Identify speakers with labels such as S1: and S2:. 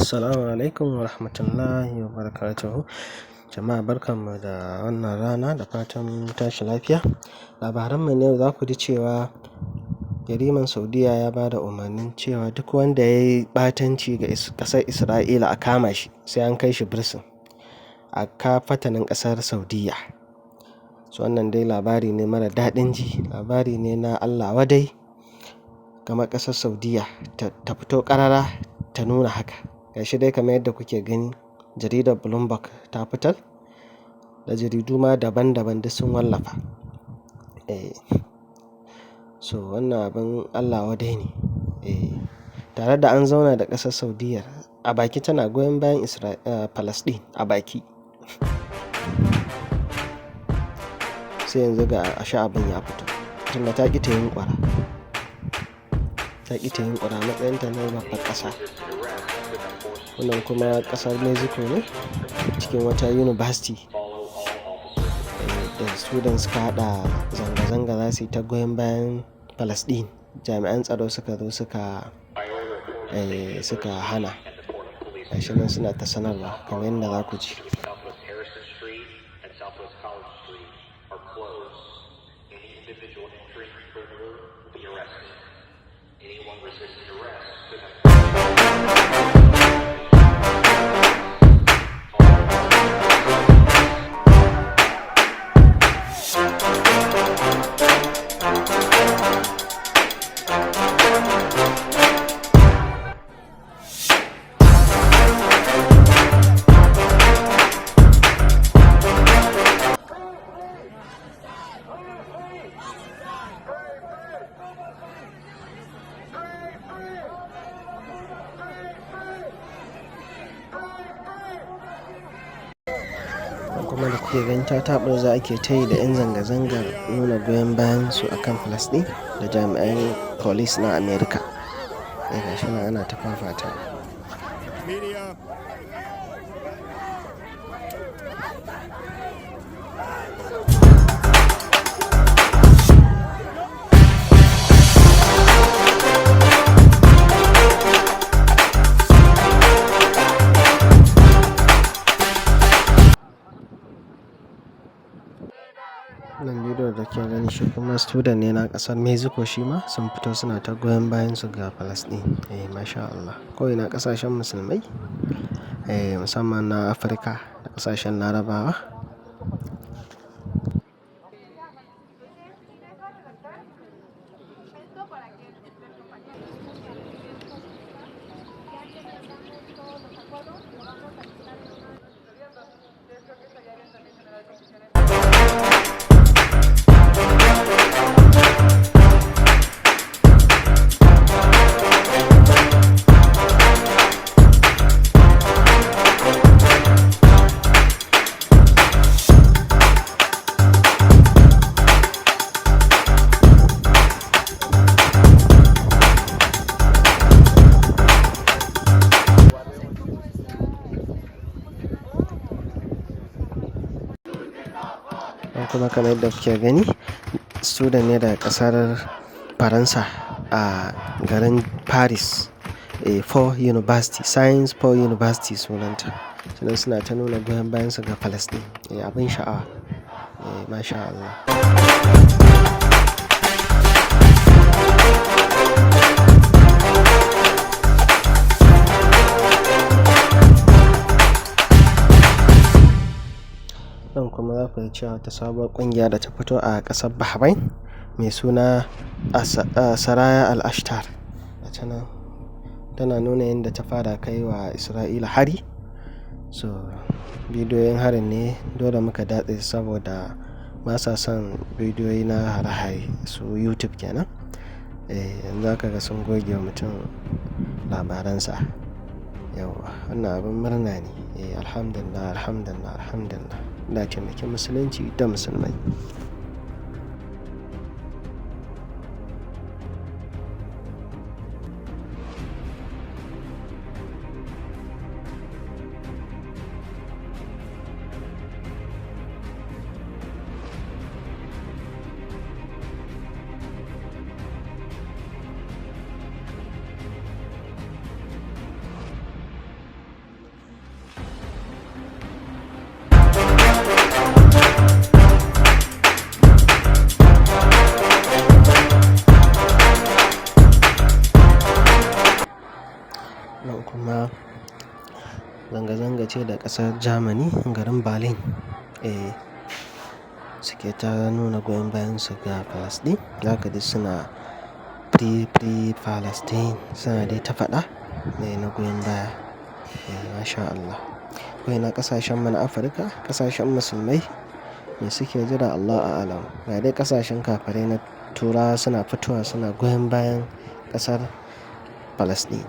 S1: Assalamu alaikum wa rahmatullahi wa barakatuhu. Jama'a barkanmu da wannan rana da fatan mun tashi lafiya. Labaranmu na yau za ku ji cewa Yariman Saudiya ya ba da umarnin cewa duk wanda ya yi ɓatanci ga ƙasar Isra'ila a kama shi sai an kai shi birsin a kafatanin ƙasar Saudiyya. So wannan dai labari ne mara daɗin ji, labari ne na Allah wadai kamar ƙasar Saudiyya ta fito ƙarara ta nuna haka. Gashi dai kamar yadda kuke gani, jaridar Bloomberg ta fitar da jaridu ma daban-daban duk sun wallafa. So wannan abin Allah wadai ne. Tare da an zauna da ƙasar Saudiyya a baki tana goyon bayan Falasɗin a baki. Sai yanzu ga ashe abin ya fito. Tunda ta ƙi ta yunƙura. Ta ƙi ta yunƙura matsayinta na babbar ƙasa. Wannan kuma ƙasar Mexico ne cikin wata university. Da students suka haɗa zanga-zanga za su yi ta goyon bayan Falasɗin. Jami'an tsaro suka zo suka hana. Gashi nan suna ta sanarwa kamar yadda za ku ji. Kuma da kuke gani ta taɓurza ake ta yi da 'yan zanga-zangar nuna goyon bayan su akan Falasɗin da jami'an police na America. Gashi nan ana ta fafatawa. Wannan bidiyon da ke gani shi kuma student ne na ƙasar Mexico, shi ma sun fito suna ta goyon bayan su ga Falasɗin. Masha Allah. Ko ina ƙasashen musulmai, musamman na Afirka da ƙasashen Larabawa. Kuma kamar yadda kuke gani, student ne daga ƙasar Faransa a garin Paris, 4 University, Science Po University sunanta. Sannan suna ta nuna goyon bayan su ga Falasɗin. Abin sha'awa. Masha Allah. Nan kuma za ku ji cewa wata sabuwar ƙungiya da ta fito a ƙasar Bahrain mai suna Saraya Al-Ashtar. Gata nan tana nuna yadda ta fara kai wa Isra'ila hari. So bidiyoyin harin ne dole muka datse saboda ba sa son bidiyoyi na hare-hare su YouTube kenan. Yanzu aka ga sun goge wa mutum labaransa. Yauwa, wannan abin murna ne. Alhamdulillah, alhamdulillah, alhamdulillah. Allah ya taimaki musulunci da musulmai. ce da ƙasar Germany, garin Berlin. Eh, suke ta nuna goyon bayan su ga Palestine. Za ka ji suna "Free, free Palestine", suna dai ta faɗa ne na goyon baya. Eh, masha Allah. Ko ina ƙasashen mu na Afirka, ƙasashen musulmai me suke jira, Allahu a'alam. Ga dai ƙasashen kafirai na Turawa suna fitowa suna goyon bayan ƙasar Palestine.